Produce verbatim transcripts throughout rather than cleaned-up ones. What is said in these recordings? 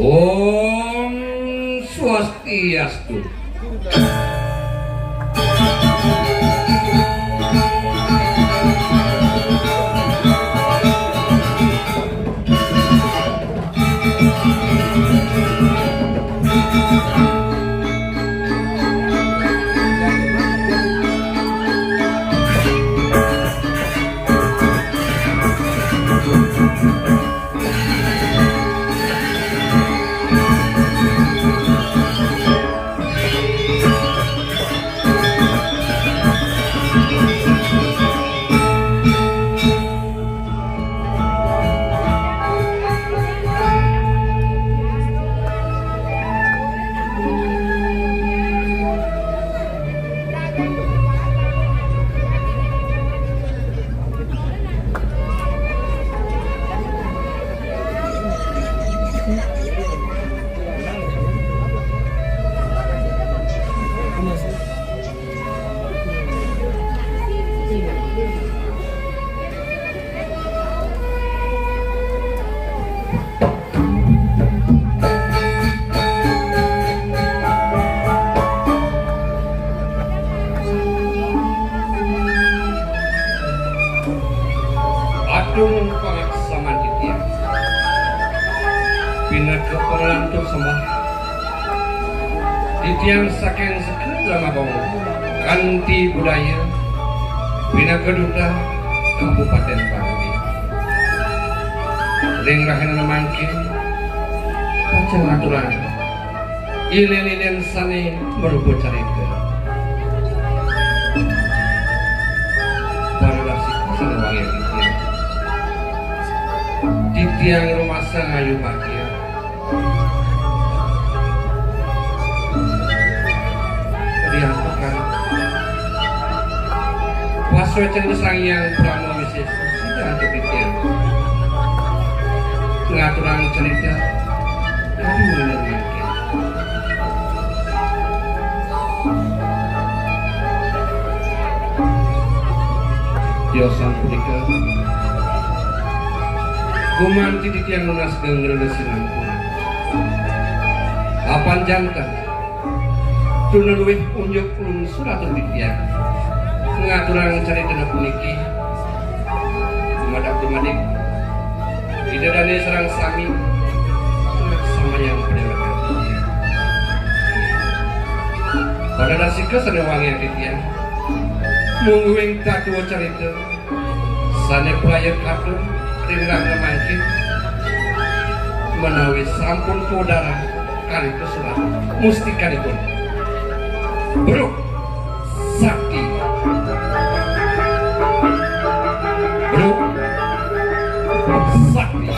Om Swastiastu. Atur pangaksaman titiang. Pinaka panglantur sembah. Titiang saking Sekaa Drama Bawang kanti budaya pinaka duta Kabupaten Pangudi. Ring rahina mangkin pacang ngaturang ilin-ilin sane marupa carita. Para rasika sane wangiang titiang. Titiang rumasa ngayu bagia. Diantukan pasuecan Sang Hyang Parama Wisesa sida antuk titiang ngaturang carita kadi mangkin. Tiosan punika gumanti titiang nunas geng rena sinampuran. Apan janten tuna luih unjuk lungsur atur titiang ngaturang caritana puniki. Dumadak dumadik Ida dane sareng sami samayang pandewekan. Para rasika sane wangiang titiang, mungguing tatua carita sane praya katur ring rahina mangkin, menawi sampun kaudara kalih kasurat mustikanipun. Bruk Sakti. Bruk Sakti.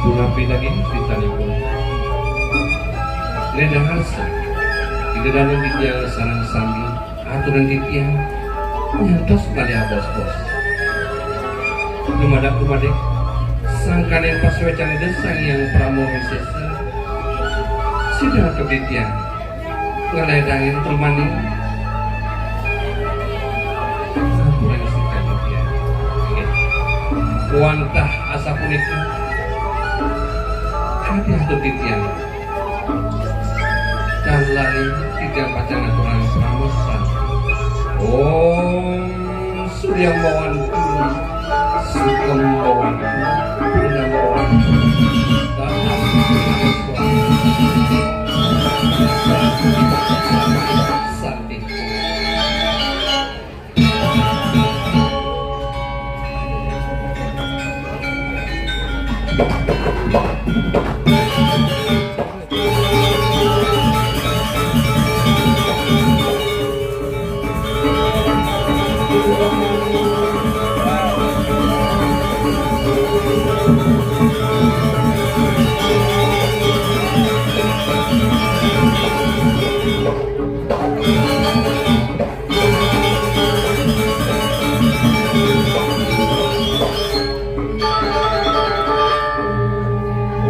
Punapi daging critanipun. Ledahar, Ida dane titiang sareng sami aturang titiang nyantos malih abos-bos. Dumadak dumadik sangkaning pasuecan Ida Sang Hyang Parama Wisesa sida antuk titiang ngaledangin tur mani. Sampun sida titiang. Inggih. Wantah asapunika, kadi antuk titiang. Tan lali titiang pacang ngaturang parama santi. Om Suryam Bhawantu, Sukham Bhawantu, Purnam Bhawantu. Santi.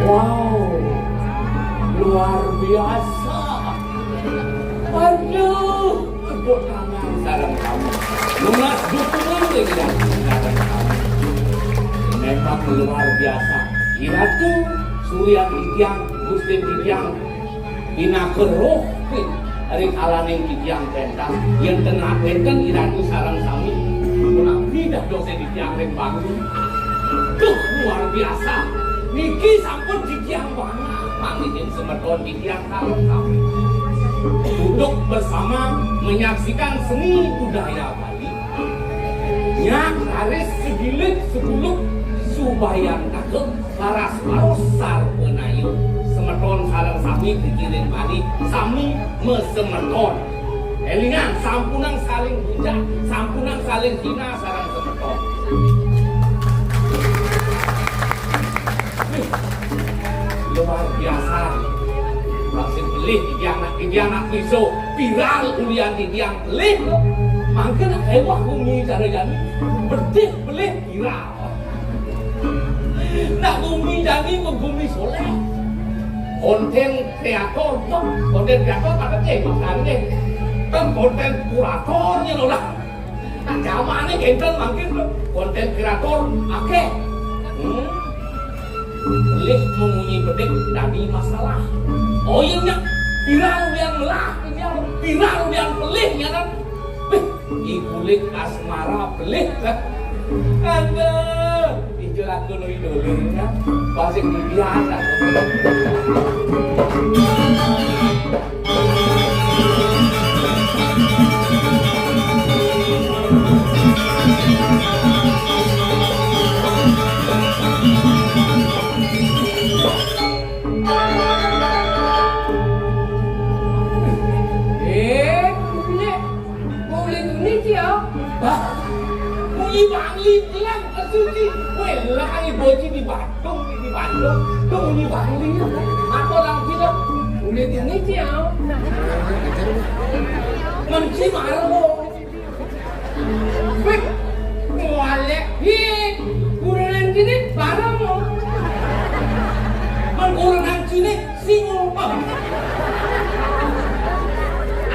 Wow, luar biasa. Aduh, tepuk tangan sareng sami. Nunas dukungan ring sareng sami. Memang luar biasa. Iratu Surya Titiang, Gusti Titiang, pinaka roh ring alaning titiang pentas. Yen ten wenten Iratu sareng sami, punapi dadosé titiang ring Bangli. Duh, luar biasa. Niki sampun titiang banget. Manggihin semeton titiang sareng sami duduk bersama menyaksikan seni budaya Bali. Nyak raris segilik seguluk subayantaka paras paros sarwa nayu. Semeton sareng sami dikiring malih sami masemeton. Élingang, sampunang saling bujang, sampunang saling hina sareng semeton. Wih, luar biasa. Masih pelih titiang nak, titiang nak bisa viral ulian titiang pelih. Mangkin éwah gumi cara jani. Bedih pelih viral. Nak gumi jani mah gumi soléh. Konten kreator, konten kreator pada ké makan ké. Kan konten kuratornya loh lah. Nah, jamané kénten mangkin to, konten kreator akéh. Hmm. Pelih memunyi bedik dadi masalah. Oh iya, nyak. Viral yang melah, viral yang pelih, ya kan? Wih, I Kulit Asmara pelih, kan? Aduh, ijo lagu no idolnya. Pasik dibiasa. Eh, Kulit, Kulit Tuni, Ci, ya? Bah, Kulit Bangli, bilang, Suci. Wéh, lah, ayo, boci di Bandung, di Bandung. Tuh, Kulit Bangli. Apa orang kita? Kulit Tuni, Ci, ya? Menci marah, Bo. Wih, mualek, hit. Kurenan sini, bareng, Bo. Men kurenan sini, singo.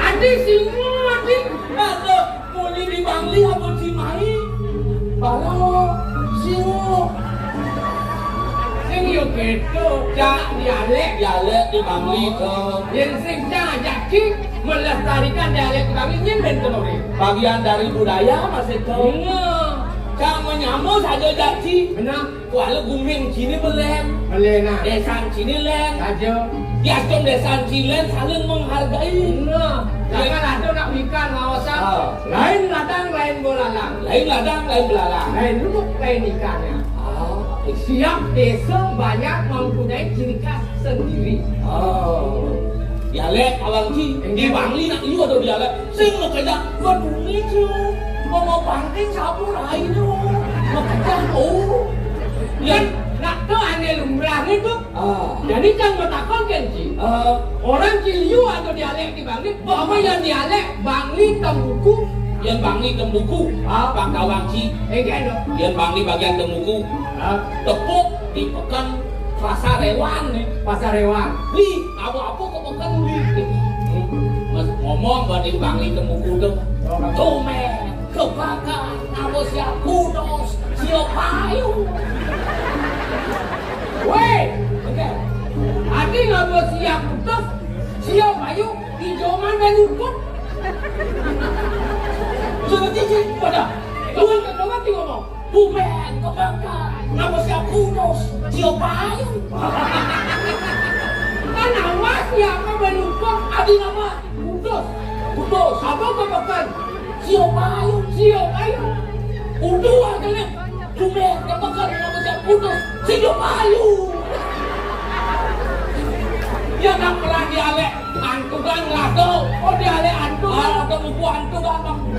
Adi singo, adi. Aduh, muli di Bangli apa di Mai? Bala, singo. Sing yo kéto, cak dialék. Dialék di Bangli to. Yén sing cak jaki melestarikan dialék Bangli, nyén ben kenori. Bagian dari budaya masih to. Nah. Cak menyambut saja jaki. Benar. Kuala guming sini belén. Belén, nah. Désan sini lén. Aja. Diastum désan sini lén saling menghargai. Nah, jangan ada nak ikan ngawasan. Ah. Lain ladang, lain bolalang. Lain ladang, lain bolalang. Lain lubuk, lain ikannya. Ah. Tiap desa banyak mempunyai ciri khas sendiri. Oh. Dialék awang ci, di Bangli nak liu ada dialék. Sing makejang, waduh, ni, Ci. Mama panting sapu rai, no. Makejang, oh. Kan, nak to ané lumrah né to. Ah. Jadi, cang matakon kan, Ci. Ah. Orang ci liu atau dialék di Bangli, apa yang dialék Bangli Tembuku? Yang Bangli Tembuku, ah, Bang Kawang, Ci. Eh, kan, no. Yang Bangli bagian Tembuku. Ah. Tepuk di peken Pasar Hewan, né. Pasar Hewan. Li, apa-apa ke peken, Li. Hmm. Mas ngomong buat di Bangli Tembuku to. Oh, Bang. Tumen, kebakar, ngapa siap kudos, siap payu. Wéh, oke. Adi ngapa siap kudos, siap payu, ijoman ben ukut. Coba cici, pada. Tuan ketua ngomong. Bumen, kebakar, ngapa siap kudos, siap payu. Kan awas ya, apa belupa? Adi ngapa? Kudos. Kudos. Apa kebakar? Siap payu. Siap payu. Udah, akhirnya. Bumen, kebakar, ngapa siap kudos, siap payu. Ya, nak pelan dialék. Antukan ngelado. Oh, dialék antukan. Ah, ada buku antukan, Bang.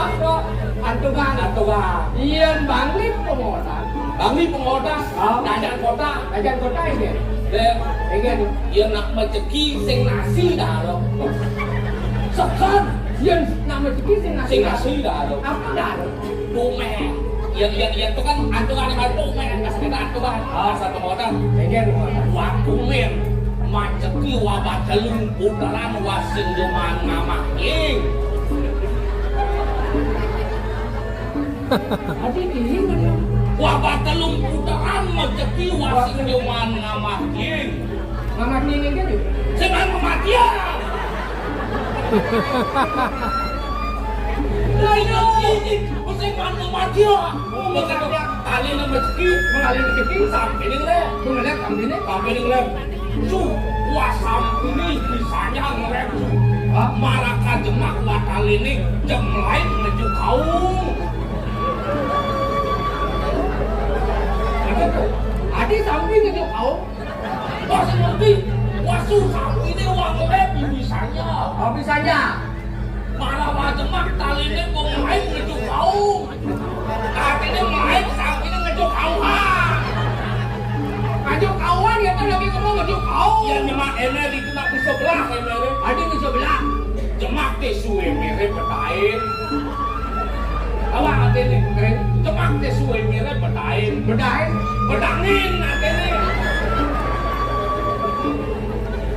Antuk, Pak. Antukan. Antukan. Yén Bangli Pengotan. Bangli Pengotan. Ah. Dajan kota. Dajan kota ini. Deh. Ini. Yén nak majeki sing nasi dah lo. Sekan. Yén nak majeki sing nasi. Sing nasi dah lo. Apa dah lo? Tumeh. Yén, yén, yén itu kan antukan yang paling tumeh. Kasih kita antukan. Ah. Satu kota. Ini. Wah, tumeh. Majeki wabah telung putaran wasing joman ngamah king. Adi king bener. Wabah telung putaran majeki wasing joman ngamah king. Ngamah king ini kan? Sing main pematian. Lah iya, ini sing main pematian. Oh, makanya kali ini majeki, mengalir rezeki, sampai ini le. Mengalir sampai ini, sampai ini le. Su, wah sampiné bisanya ngerem. Hah? Maraka jemak wataliné jemlain ngejuk kaung. Adi sampi ngejuk kaung. Wah sing ngerti. Wah su sampiné wah ngerem bisanya. Oh, bisanya. Maraka jemak taliné kok main ngejuk kaung. Artiné main sampiné ngejuk kauhan. Ngejuk kauhan ya kan lagi ngomong ngejuk kaung. Ya nyemak éméré itu nak bisa belah éméré. Adi bisa belah. Jemak té suwé méré bedain. Awak artiné, eh, jemak té suwé méré bedain. Bedain. Bedangin artiné.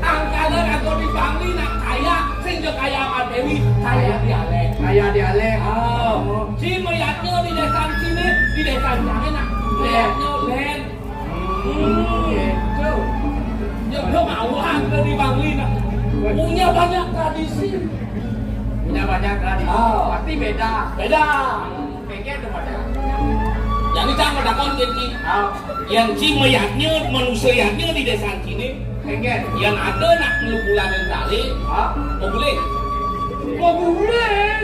Angkana aku di Bangli nak kaya, sing jo kaya materi, kaya dialek. Kaya dialek. Oh. Ci meyatnya di desa sini, di desa sana nak. Meyatnya len. Hmm, gitu. Ya, gua mau angkat di Bangli nak. Punya banyak tradisi. Punya banyak tradisi. Oh. Pasti beda. Beda. Kengken tuh pada. Jadi cang pada konten ki. Oh. Yang ci meyatnya, manusia yatnya di desa sini. Kengken. Yang ada nak ngelubulanin tali. Hah? Mau guling. Mau guling.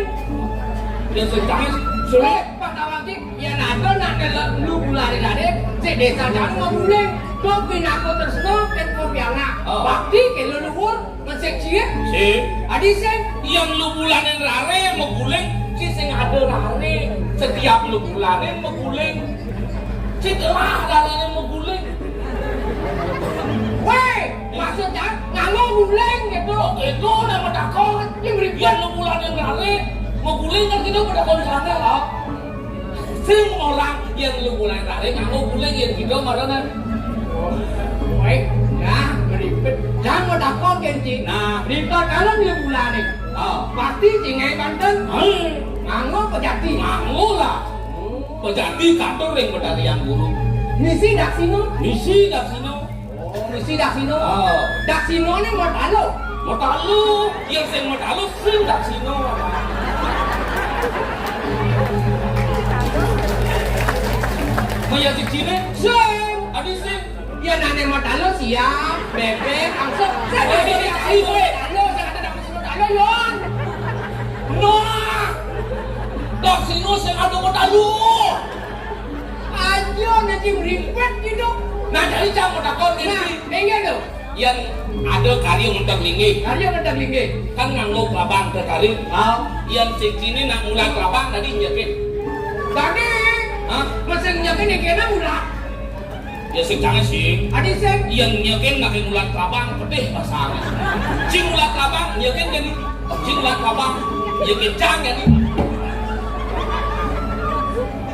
Yang sencang sulit. Pak Tawang ki, yang ada nak ngelubulanin tali. Si desa jauh mau guling. Kau pinako terus no, kan kau piala. Oh. Bakti ke leluhur. Mesik cié? Sing. Adi sing? Yang lubulanin rare maguling, ci sing ada rare. Setiap lubulanin maguling. Ci telah rarane maguling. Wéh, maksudnya nganggo guling gitu. Oh, itu nama takon. Yang berikut. Yang lubulanin rare maguling kan kita pada konsannya lah. Sing orang yang lu mulai tarik, aku mulai yang tiga marana. Baik, nah, berikut. Jangan mau takon, Kenci. Nah. Berikut kalau dia mulai. Oh. Pasti cingai banten. Hmm. Nganggo pejati. Nganggo lah. Pejati katur yang bedari yang guru. Misi daksino. Misi daksino. Oh, misi daksino. Oh. Daksino ni mau talu. Mau talu, yang sing mau talu sing daksino. Maya sing cine, sing. Adi sing. Ya nane mau talu siap, bebek, angsa. Sing. Ayo, sing ada daksino talu, yon. Nah. Daksino sing ada mau talu. Aja nanti meripet gitu. Nah, jadi jangan mau takon ini. Nah, enggak tuh. Yang ada karya ngentek linggih. Karya ngentek linggih. Kan nganggo kelabang ke kali. Ah. Yang sing cine nak ngulat kelabang tadi nyekin. Tadi. Hah? Mesin nyekin yang kena ngulat. Ya sing jangan sih. Adi sing. Yang nyekin nak ngulat kelabang pedih pasang. Sing ngulat kelabang nyekin jadi. Sing ngulat kelabang nyekin cang jadi.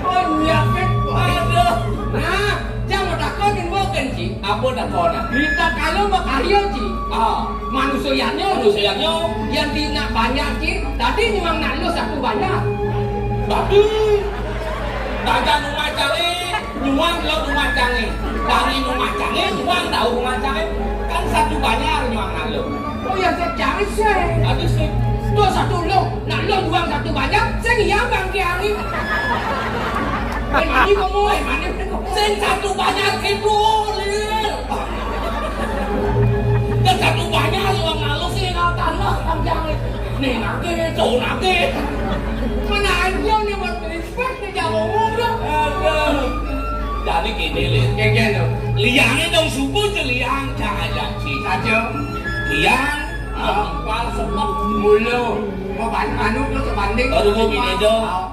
Oh, nyekin. Aduh. Nah, jangan mau takonin bukan, Ci. Apa takona? Berita kalau mau karya, Ci. Ah. Manusianya. Manusianya. Yang dina banyak, Ci. Tadi nyuang nak lu satu banyak. Tapi. Dagang rumah cari, nyuang lo rumah canggih. Dari rumah canggih, nyuang tahu rumah canggih. Kan satu banyak nyuang nak lu. Oh ya, saya cari sih. Aduh sih. Tuh satu lo, nak lo nyuang satu banyak, saya iya bang kiari. Ini kamu, mana? Sing satu banyak itu, Lil. Dan satu banyak orang lalu sih nggak tanah panjang. Nih nanti, jauh nanti. Mana aja nih buat respect nih jauh umur. Aduh. Jadi kayak Kéngkén to. Liangé dong suku ja liang, jangan janji. Saja. Liang, ah, kempal, sepet. Mula. Mau ban-, anu to sebanding. Baru mau bini do. Ah.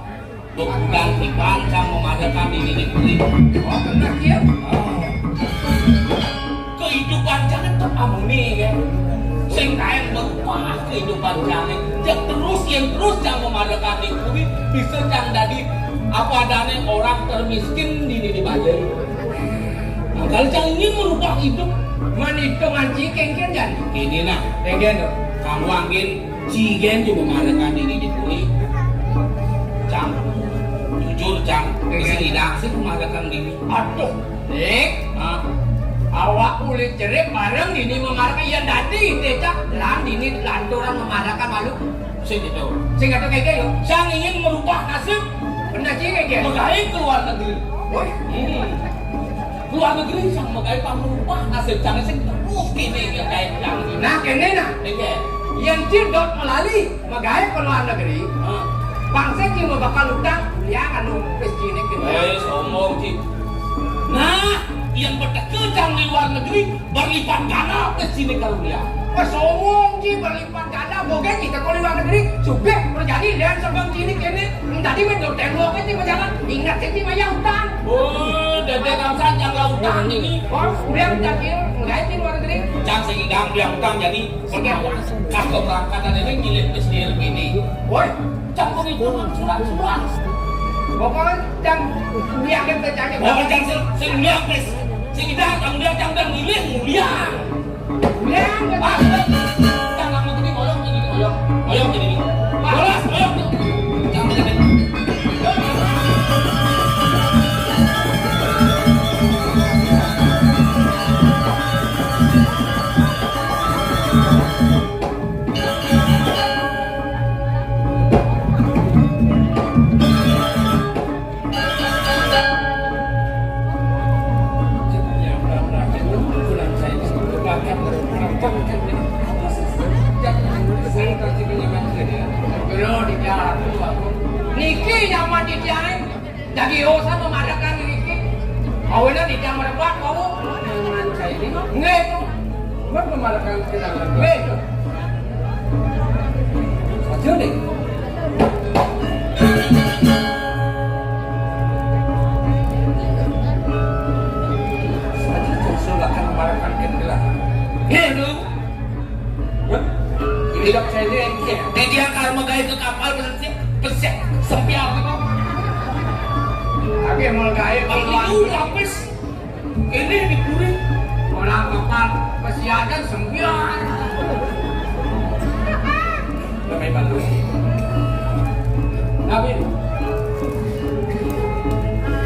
Bebulan tiban cang memarekan dini di puri. Oh, bener, Cil. Ah. Kehidupan cang tetep amuné, kan. Sing kaé berubah kehidupan cang. Cang terus, yang terus cang memarekan di puri, bisa cang dadi apa adané orang termiskin dini di Bajai. Nah, kalau cang ingin merubah hidup, man itu nganci kéngkén jan. Ini nah, kéngkén to. Kamu angin, ci gén juga memarekan dini di puri. Cang, jujur cang, kéngkén. Sing idang sih memarekan dini. Aduh, Dik. Hah? Awak kulit jerip bareng dini memarekan yang dadi, Dik, cang. Lan dini lanturan memarekan malu. Sing itu. Sing itu kayak gitu. Cang ingin merubah nasib. Bener sih kayak gitu. Magaé ke luar negeri. Woi. Hmm. Ke luar negeri cang magaé pang merubah nasib cang sing terus kéné ya kayak yang ini. Nah, kéné nah. Iya. Yang Cil dot melali magaé ke luar negeri. Hah? Bangsa Cil mau bakal utang, ya anu pes ciné kéné. Eh, sombong, Ci. Nah, yang bertekel cang di luar negeri, berlipat ganda pes ciné karunia. Wah, sombong, Ci, berlipat ganda. Bogé kita kalau luar negeri, sugih berjadi dan sebelum sini kene, tadi main dor tembok aja berjalan. Ingat sih, Ci, bayar utang. Oh, dadi kangsan yang utang ini. Oh, biar utang, Ci, enggak, Ci, luar negeri. Cang sing idang biar utang jadi. Sekarang, kalau berangkat ada yang ngiling ke sendiri ini. Woi, cang pun itu surat-surat. Pokoknya cang biar kita cari. Pokoknya cang sing, sing biar, Pes. Sing idang, cang biar, cang biar ngiling, mulia. Niki nyaman titiang. Dadi urusan memarekan niki. Awéna titiang merebak wau. Nyaman saya ini. Nggih, itu. Buat memarekan kenangan. Nggih, itu. Saja nih. Saja tersulah kan memarekan kenangan. Nggih, itu. Ini dok saya ini, ya. Dia karma gaya ke kapal, pesek, pesek, sempiar gitu. Tapi mau gaya, bang, itu lapis. Ini dipuri. Orang kapal, pesiaran sempiar. Namanya bantu. Tapi,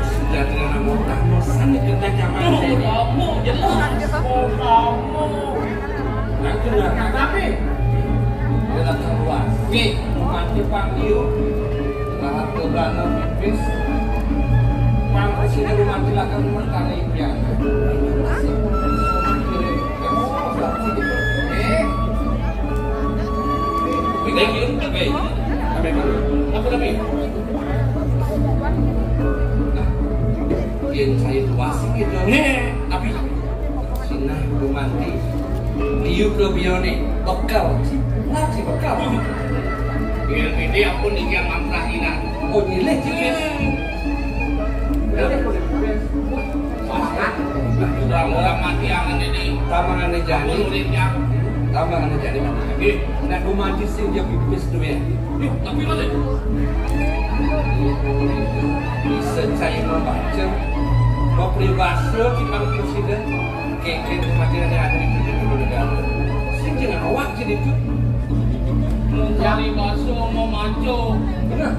sudah dengan nama udah, sana kita zaman saya ini. Kamu, jelas. Oh, kamu. Nah, itu nah, nah, tapi dia datang luas. Oke, mati panggil. Lahat ke belakang pipis. Pangku sini rumah silakan rumah kali impian. Eh. Thank you. Oke. Sampai mana? Apa tadi? Nah, yang saya tuasin gitu. Nih, tapi Sinah gumanti. Liu ke bione, bekel. Nah, si bekel. Biar gede aku nih yang mantrahinan. Oh, nyilih, nyilih. Semangat. Udah mula mati angan ini. Tamangan jani. Murid yang. Tamangan jani. Nggih. Nah, gumanti sing dia pipis duwe. Yuk, tapi mana? Bisa cai membaca. Mau peribahasa di Bang Presiden. Kéngkén kematian yang ada di negara. Sing jangan awak jadi itu. Mencari bakso mau maco. Benar.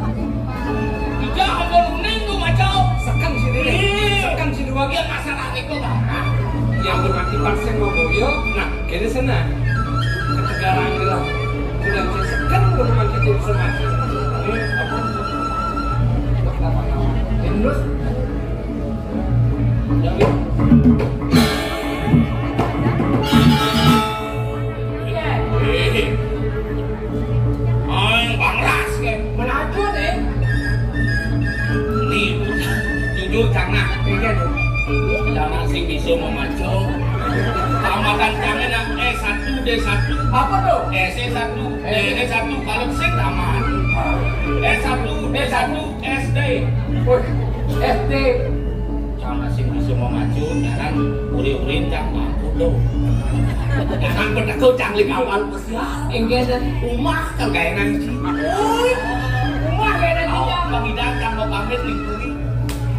Ija apa luning tuh maco? Sekan sini. Iya. Sekan sini wae. Iya, masalah itu, Bang. Yang bermati pasien mau boyo. Nah, kene sana. Ketegaran lah. Udah sekan bermati jadi semati. Ini apa? Terus Aing bangras ke. Melaju nih. Nih, jujur cang nah. Iya tuh. Anak sing bisa memacu. Tamatan kami nak S satu, D satu. Apa tuh? S satu, D satu, kalau sing tamat. S satu, D satu, S D. Wih, S D. Sama sing bisa memacu, jangan uri-urin tak mampu tuh. Jangan bertekuk cangling awal pesiar. Enggak ada. Rumah kan kayak nanti. Rumah kayak nanti. Bang Idan kan mau pamit lingkungi.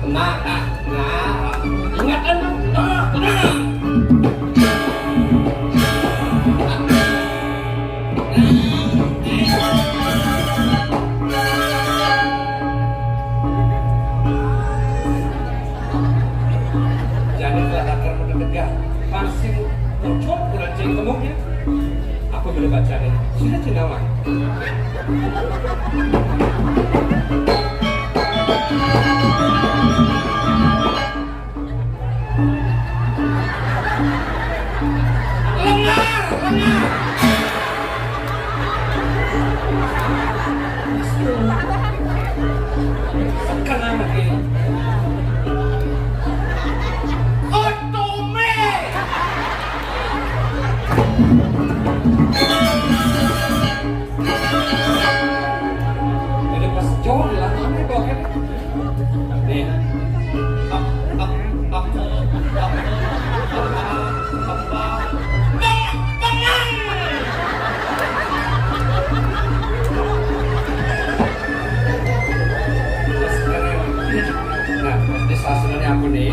Nah, nah, nah. Ingat kan? Nah, nah. Jadi kalau ada kerja tegak, pasti muncul bulan jadi temuk ya. Aku boleh baca nih. Sudah tidak, Wan? Lengar, lengar. Sekarang lagi. Otome. Jadi pas cowok bilang, "Aneh kok, kan?" Nih. Ap, ap, ap, ap, ap, ap, ap. Bang, bang. Nah, ini sasarannya aku nih.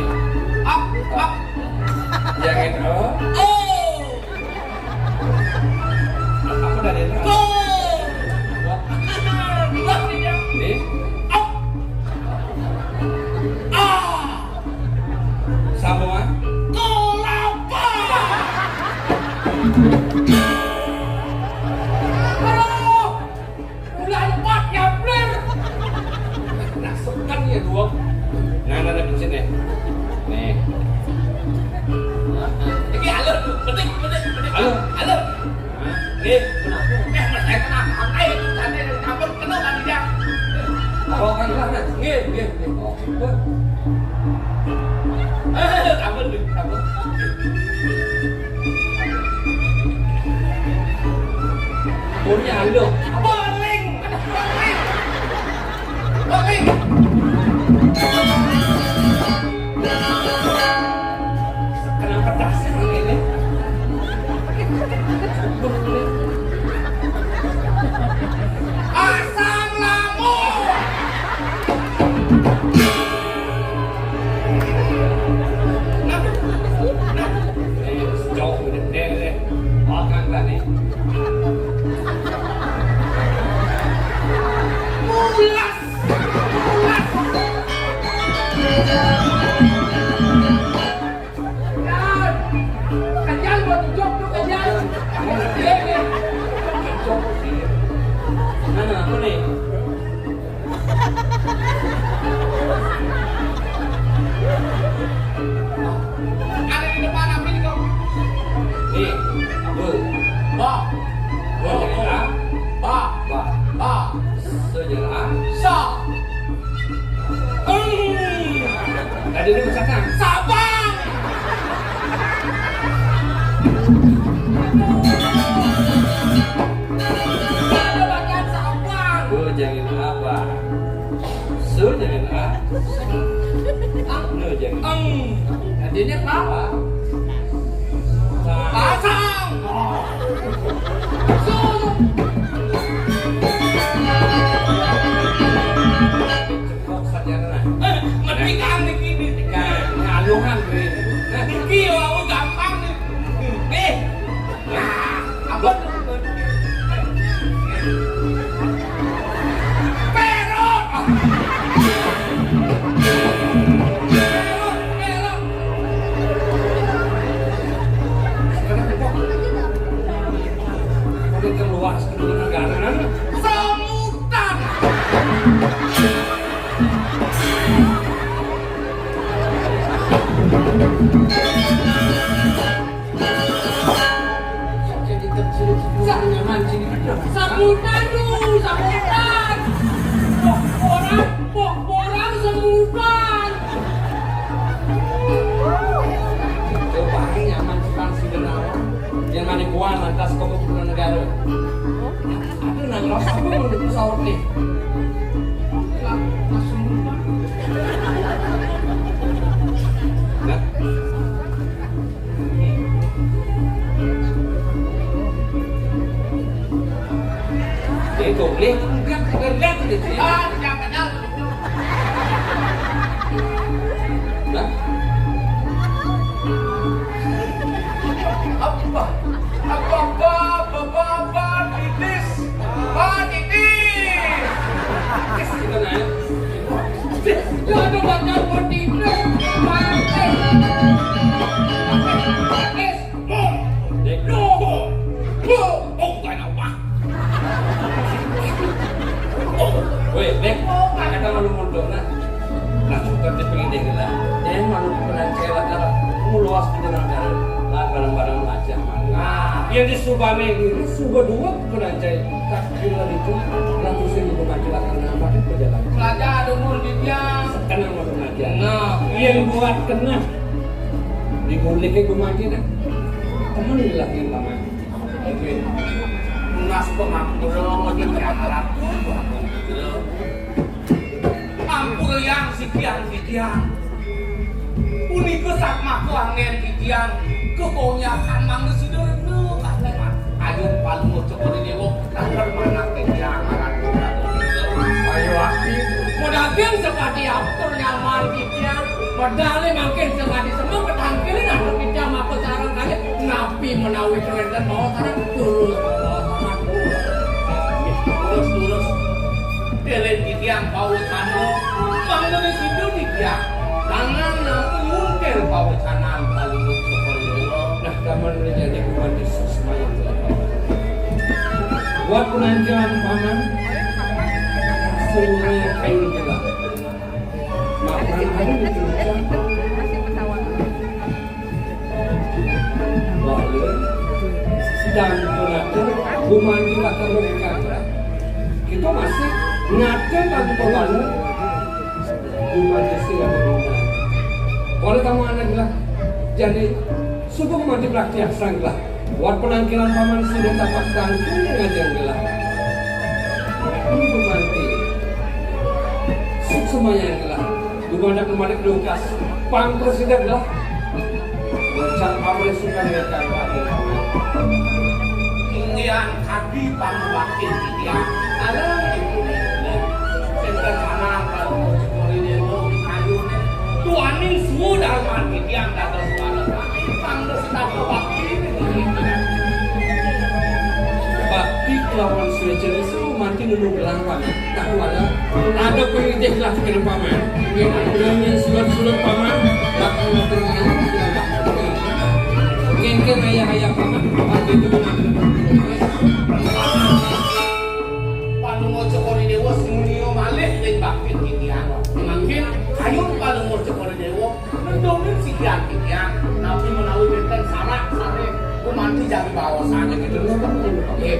Ap, ap. Jangan, oh. Oh. Aku dari itu. Go! Nih. Up. Ah. Sambungan. Kelapa. Aduh. Ulah empat ya, Bler. Nah, sekan ya, dua. Nah, nah, nah, pencet nih. Nih. Iki alur, petik, petik, petik. Alur. Alur. Hah? Nggih. Eh, Mas, eh, tenang. Santai, santai, ampun, penuh kan, Bang. Oh, kan, kan, kan. Nggih, nggih, nggih. Oh, ampun. Eh, ampun, ampun. Punya alur. Boring. Boring. Boring. Kenapa dasar ini? Asam lambung. Nah, nah, eh, jauh deh, deh, deh. Makan tadi. Mulas. Mulas. Kenyal, mau dijok tuh, kenyal. Iya, iya. Mana, apa nih? Ada di depan apa ini, Kong? Nih, apa? Ba. Ba jadi A. Ba. Ba. Ba. Se jadi A. Sa. Hmm. Tadi ini macam mana? Sabang. Ada bagian Sabang. Gue jangan apa? Su jangan A. Ang. Nu jangan. Ang. Tadinya apa? Pasang. Su. Kok sarjana? Eh, mendingan nih gini. Kan, ngaluhan gue. Nah, iki yo, aku gampang nih. Nih. Nah, apa tuh? Perot. Perot, perot. Sekarang kok udah keluar negara, nah. Semutan. Jadi tercium-cium nyaman sini. Sambutan lu, sambutan. Pok porang, pok porang sambutan. Lantas Koko Negara. Aduh, nang rasa apa menurut pesawat nih? Nah. Itu, lihat, lihat, lihat, lihat, lihat. Ah, jangan kenal. Hah? Apa? Apa, apa, apa, apa, apa, titis? Apa, titis? Titis, gitu, nah, ya. Titis, jodoh bakal bertitis. Titis. Titis. Dek. Loh. Loh. Oh, bukan apa? Weh, Bek, kata malu mundur, nah. Nah, suka di pengen deh, lah. Jangan malu pernah cewek, lah, kalau mau luas di dalam dalam. Lah, barang-barang aja, mana. Nah, yang di Subane ini, Suba dua pernah cewek. Tak kira itu, langsung saya juga makin akan nambah di perjalanan. Raja ada umur di dia. Sekarang mau aja. Nah, yang buat kena. Di muliknya gue mati, nah. Temen lagi, Paman. Oke. Tunas pangampura, Gusti Ratu. Ampurayang sikian titiang. Punika satmaka anggen titiang. Kekonyakan mangda sida rena kakimat. Ayo Palungguh Cokor I Dewa. Tangkal manah titiang aran Ayo, Ati. Madaging sakadi atur nyaman titiang. Medale mangkin sakadi semeng katangkilin atur titiang maka sareng kalih. Napi menawi wenten mawa sareng? Terus, mawa sareng. Terus, terus. Delen titiang pawecana. Mangda sida titiang. Tangan nampun mungkil pawecanan Palungguh Cokor I Dewa. Nah, taman menjadi kuman Yesus mayang. Buat penantian paman, semuanya kayu gelap. Makan ada di puncak. Bala, dan penata, gumanti bakal menikah. Kita masih ngata tanpa bala, gumanti sih ada guna. Kalau kamu anak gelap, jadi subuh gumanti praktiak sang gelap. Buat penangkilan paman sudah tapak tangkil ngajeng gelap. Ini gumanti. Suksemayang gelap. Dumadak-dumadak dungkas. Pang presiden gelap. Bocah pamrih suka dengan kata. Inggian kadi pangwakil titiang. Alah, senten sana kalau mau cekori dewa di kayune. Tuaning suhu dalman titiang dados balasan. Pang Setata bakti. Bakti kelawan suwéca isu manti nunduk gelang paman. Tak kuala. Ada pengitih lah kena paman. Dengan surat-surat paman. Bakal ngatur ayah. Kengken ayah-ayah paman. Bakti itu paman. Palungguh Cokor I Dewa semunia malih ring bakti titiang. Mangkin kayun Palungguh Cokor I Dewa. Nendungin sikian titiang, napi menawi wénten sarak saré gumanti jagi baosan gitu. Nggih.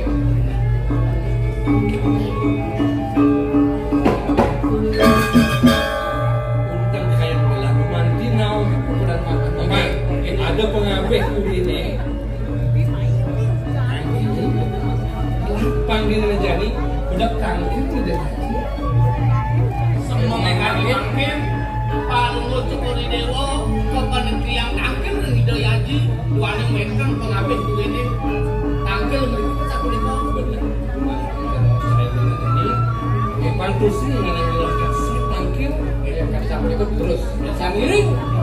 Unteng kayang belah gumanti naon kuburan makan. Ada pengabeh kuline. Panggil jani, udah tangkil udah. Semua mekanik mangkin, Palungguh Cokor I Dewa, kepada tiang tangkil ring Ida Aji, duaning wénten pengabih duwene. Tangkil mriki sapunika. Bener. Ini pantusi ngalih kasih tangkil, ya kasih sapunika terus. Yang ini,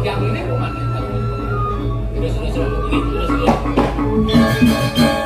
yang ini, terus, terus, terus, terus, terus.